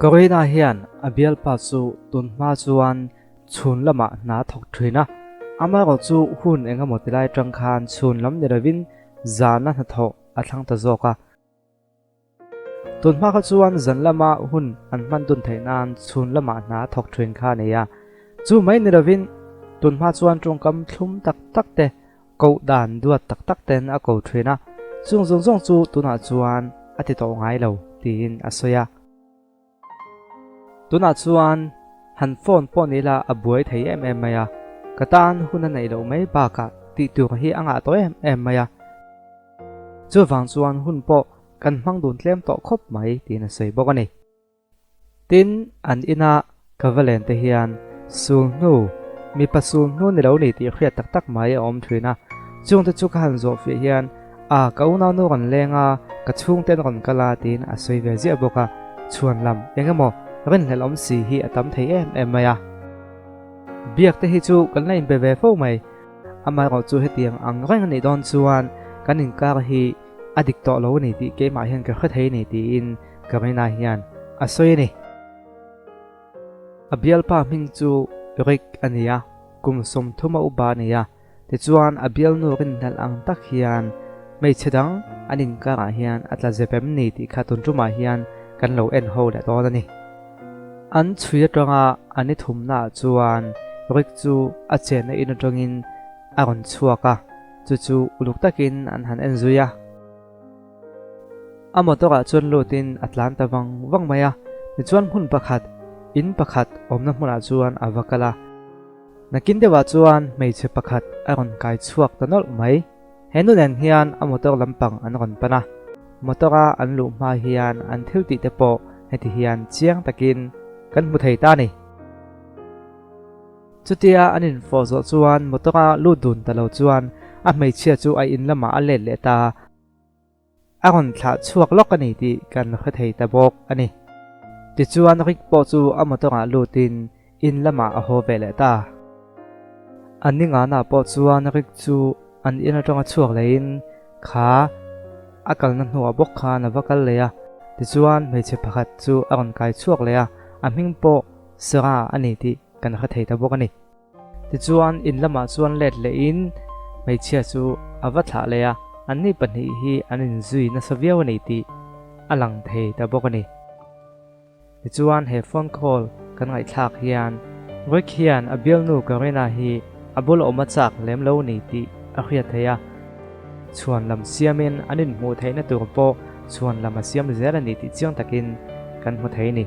Karina hian a bialpa chu tun hma chuan chhun lamah hna thawk thin a, amaherawhchu hun engemaw tilai atang khan chhun lam ni lovin zana hnathawh a thlang ta zawk a. Tun hma kha chuan zan lama hun an hman dun theih nan chhun lamah hna thawk thin kha a nei a. Chu mai ni lovin tun hma chuan tawngkam thlum tak tak te, koh dan duat tak tak ten a ko thin a, chung zawng zawng chu tunah chuan a ti tawh ngai lo tiin a sawi a. Tunah chuan han phone pawh ni ila a buai thei em em mai a, ka tan hun a neih loh mai bakah tih tur hi a ngah tawh em em mai a. Chuvang chuan hun pawh kan hmang dun tlem tawh khawp mai tiin a sawi bawk a ni. Tin, an ina ka va len te hian sul hnu, mipa sul hnu ni lo ni tih hriat tak tak mai a awm thin a, chungte chu ka han zawh fiah hian A, ka unaunu rawn leng a, ka chhungte an rawn kal a tiin a sawi ve ziah bawk a, chhuan lam eng emaw rinhlelh awm si hi a tam thei em em mai a. Biak te hi chu kan la inbe ve fo mai, amaherawh chu hetiang ang reng a nih dawn chuan kan inkar hi a dik tawh lo a ni tih keimah hian ka hre thei a ni tiin Karina hian a sawi a ni. A bialpa hming chu Rick a ni a, kum 30 a upa a ni a. Tichuan a bialnu rinhlelh ang tak hian hmeichhe dang an inkarah hian a tla zep em ni tih kha tun tumah hian kan lo en ho leh dawn a ni. An chhui atanga an i thumnaah chuan Rick chu a chenna in atangin a rawn chhuak a, chu chu uluk takin an han en zui a. A motor ah chuan lutin a tlan ta vang vang mai a, tichuan hmun pakhat, in pakhat awmna hmunah chuan a va kal a. Nakin deuhah chuan hmeichhe pakhat a rawn kai chhuak ta nawlh mai. He nu nen hian a motor lampang an rawn pan a, motor a an luh hma hian an thil tih te pawh heti hian chiang takin kan hmu thei ta a ni. Chutia an infawh zawh chuan motor a lut dun ta lo chuan a hmeichhia chu a in lamah a let leh ta. A rawn thlah chhuak lawk a ni tih kan hre thei ta bawk a ni. Tichuan Rick pawh chu a motor ah lutin in lamah a haw ve leh ta. An ni ngana pawh chuan Rick chu an in atanga chhuak leiin kha a kalna hnuah bawk khan a va kal leh a. Tichuan hmeichhe pakhat chu a rawn kai chhuak leh a, a hming pawh Sarah a ni tih kan hre thei ta bawk a ni. Tichuan, in lamah chuan let lehin hmeichhia chu a va thlah leh a, anni pahnih hi an inzui nasa viau a ni tih a lang thei ta bawk a ni. Tichuan, he phone call kan ngaihthlak hian Rick hian a bialnu Karina hi a bul awm a chak lem lo ni tih a hriat theih a, chhuan lam siamin an inhmuh theihna tur pawh chhuan lam a siam zel a ni tih chiang takin kan hmu thei a ni.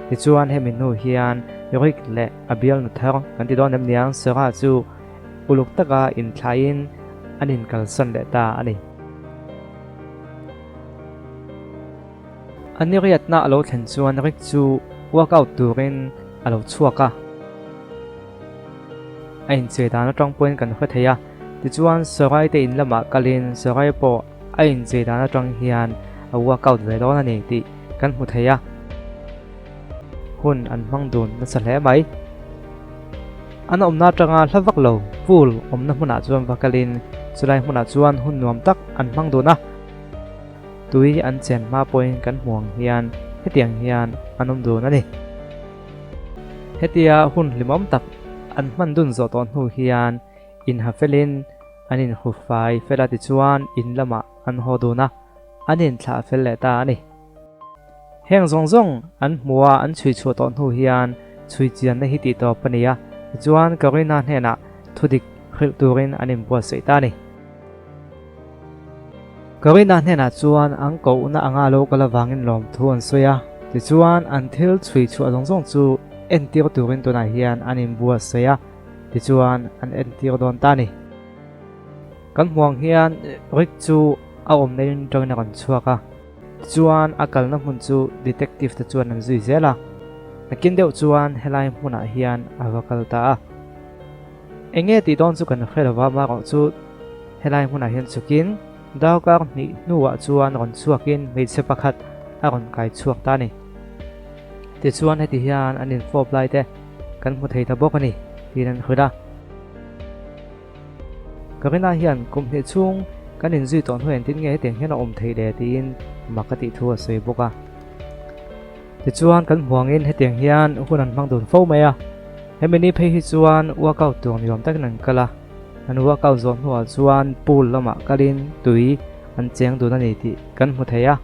Tichuan hemi hnu hian Rick leh a bialnu thar kan ti dawn em niang Sarah chu uluk taka inthlaiin an inkalsan leh ta a ni. A niriatna a lo thlen chuan Rick chu workout turin a lo chhuak a. A inchei dan atang pawhin kan hre thei a, tichuan Sarai te in lamah kalin Sarai pawh a inchei dan atang hian a workout ve dawn a ni tih kan hmu thei a. Hun an hmang dun nasa hle mai. An awmna atanga hla vak lo pool awmna hmunah chuan va kalin chulai hmunah chuan hun nuam tak an hmang dun a. Tui an chen hma pawhin kan hmu ang hian hetiang hian an awm dun a ni. Hetia hun hlimawm tak an hman dun zawh tawh hnu hian inha felin an inhu fai fel a tichuan in lamah an haw dun a, an inthlah fel leh ta a ni. Heng zawng zawng an hmua an chhui chhuah tawh hnu hian chhui chianna hi tih tawp a ni a, tichuan Karina hnenah thudik hrilh turin an inbuatsaih ta a ni. Karina hnenah chuan an kohna anga lo kal avangin lawmthu an sawi a, tichuan an thil chhui chhuah zawng zawng chu entir turin tunah hian an inbuatsaih a, tichuan an entir dawn ta a ni. Kan hmuang hian Rick chu a awmna in tangin a rawn chhuak a. Tichuan a kalna hmun chu detective te chuan an zui zel a, nakin deuh chuan helai hmunah hian a va kal ta a. Enge tih dawn chu kan hre lova marawh chu helai hmunah hian chhukin darkar hnih hnuah chuan rawn chhuakin hmeichhe pakhat a rawn kai chhuak ta a ni. Tichuan heti hian an infawp lai te kan hmu thei ta bawk a ni tiin an hrilh a. Karina hian kum hnih chhung kan inzui tawh hnuai engtin nge hetiang hian a awm theih le tiin mak a tih thu a sawi bawk a. Tichuan kan hmuangin hetiang hian hun an hmang dun fo mai a, hemi ni phei hi chuan workout tur ni awm takin an kal a, an workout zawh hnuah chuan pool lamah kalin tui an cheng dun a ni tih kan hmu thei a.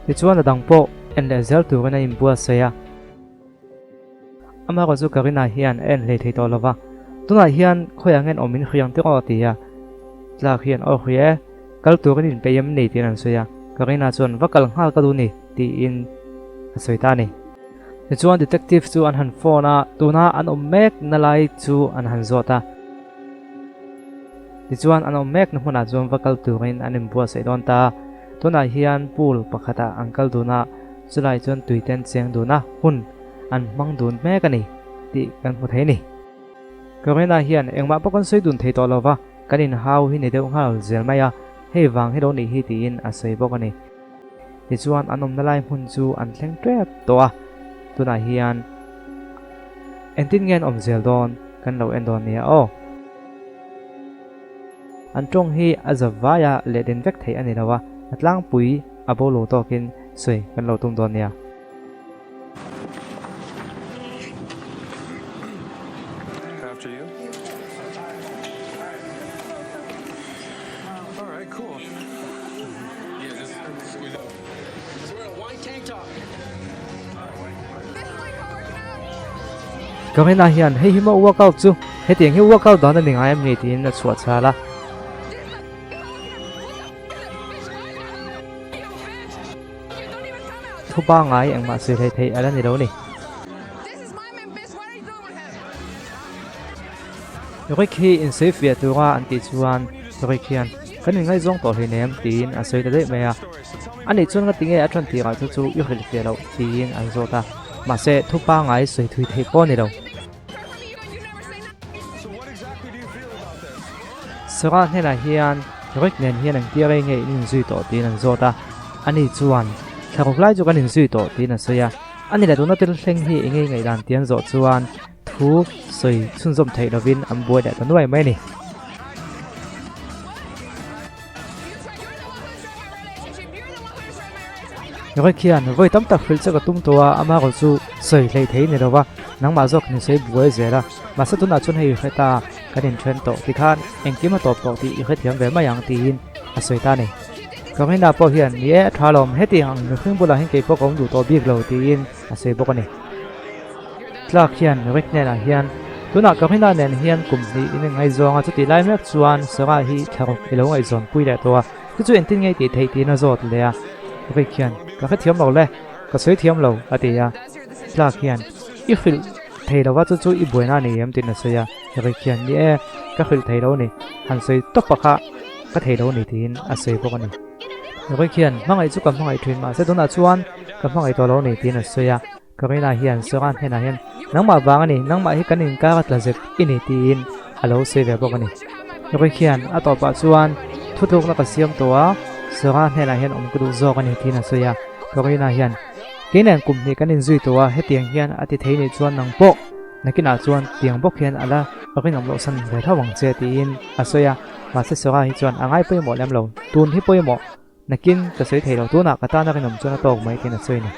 Tichuan a dang pawh en leh zel turin a inbuatsaih a. Amaherawh chu Karina hian a en hlei thei tawh lo va, tunah hian khawiah ngen awm in hriang tir aw a ti a. Clark hian aw hria e, kal turin inpeih em ni tiin an sawi a, Karina chuan va kal nghal ka duh ni tiin a sawi ta a ni. Tichuan detective chu an han phone a, tuna an awm mek na lai chu an han zawt a. Tichuan an awm mek na hmunah chuan va kal turin an inbuatsaih dawn ta a, tunah hian pool pakhatah an kal dun a, Chulai chuan tuite an cheng dun a, hun an hmang dun mek a ni tih kan hmu thei a ni. Karina hian engmah pawh kan sawi dun thei tawh lo va, kan inhau hi ni deuh nghal zel mai a, hei vang hi lo nih hi tiin a sawi bawk a ni. Tichuan an awmna lai hmun chu an thleng tep tawh a, tunah hian engtin nge an awm zel dawn kan lo en dawn nia aw. An tawng hi a za vaia lehlin vek theih a ni lo a, a tlangpui a bo lo tawkin sawi kan lo tum dawn nia. Karina hian hei hi maw workout chu hetiang hi workout dan a ni ngai em ni tiin a chhuah chhal a. Thu pangngai engmah sawi hlei theih a la ni lo ni. Rick hi insawi fiah tura an tih chuan Rick hian kan inngaihzawng tawh hleinem tiin a sawi ta daih mai a. Anih chuan nga tinge a ṭan tirah chu chu i hrilh fiah loh tiin an zawt a, mahse thu pangngai sawi thui theih pawh a ni lo. Sarah hnenah hian Rick nen hian engtia rei nge in inzui tawh tiin an zawt a, ani chuan thla ruk lai chu kan inzui tawh tiin a sawi a, ani leh tuna thil thleng hi enge ngaihdan tih an zawh chuan thu sawi chhunzawm theih lovin an buai leh ta nuai mai a ni. Rick hian vawi tam tak hrilh che ka tum tawh a, amaherawh chu sawi hleih thei ni lo va, nangmah zawk min sawi buai zel a, mahse tunah chuan hei i hre ta, kan inthen tawh tikhan engkim a tawp tawh tih i hrethiam ve mai ang tiin a sawi ta a ni. Karina pawh hian ni e a tha lawm, hetiang ang mihring bulah hian keipawh ka awm duh tawh bik lo tiin a sawi bawk a ni. Clark hian Rick hnenah hian, Tunah Karina nen hian kum hnih in inngaihzawng a, chutih lai mek chuan Sarah hi thlaruk i lo ngaihzawn pui leh tawh a, chu chu engtin nge tih theih tiin a zawt leh a. Rick hian, Ka hrethiam lo le, ka sawi thiam lo, a ti a. Clark hian, I hrilh thei lo va, chu chu i buaina a ni em? tiin a sawi a. Rick hian, Ni e, ka hrilh thei lo a ni, han sawi tawp a kha ka thei lo a ni, tiin a sawi bawk a ni. Rick hian, Hmangaih chu ka hmangaih thin, mahse tunah chuan ka hmangaih tawh lo a ni, tiin a sawi a. Karina hian Sarah hnenah hian, Nangmah vang a ni, nangmah hi kan inkar a tla zet i ni tiin a lo sawi ve bawk a ni. Rick hian a tawpah chuan thutlukna ka siam tawh a, Sarah hnenah hian awm ka duh zawk a ni tiin a sawi a. Karina hian, Kei nen kum hnih kan inzui tawh a, hetiang hian a ti thei nih chuan nang pawh nakinah chuan tiang bawk hian a la rinawm loh san ve tho ang che tiin a sawi a. Mahse Sarah hi chuan a ngai pawimawh lem lo, tun hi pawimawh. Nakin ka sawi thei lo, tunah ka tana rinawm chuan a tawk mai tiin a sawi a ni.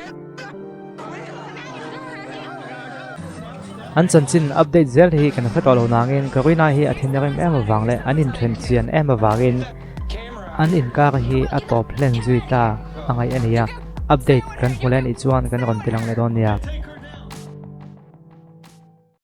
An chanchin update zel hi kan hre tawh lo nangin Karina hi a thin rim em avang leh an inthen chian em avangin an inkar hi a tawp hlen zui ta a ngaih a ni a, update kan hmu leh anih chuan kan rawn ti lang leh dawn nia.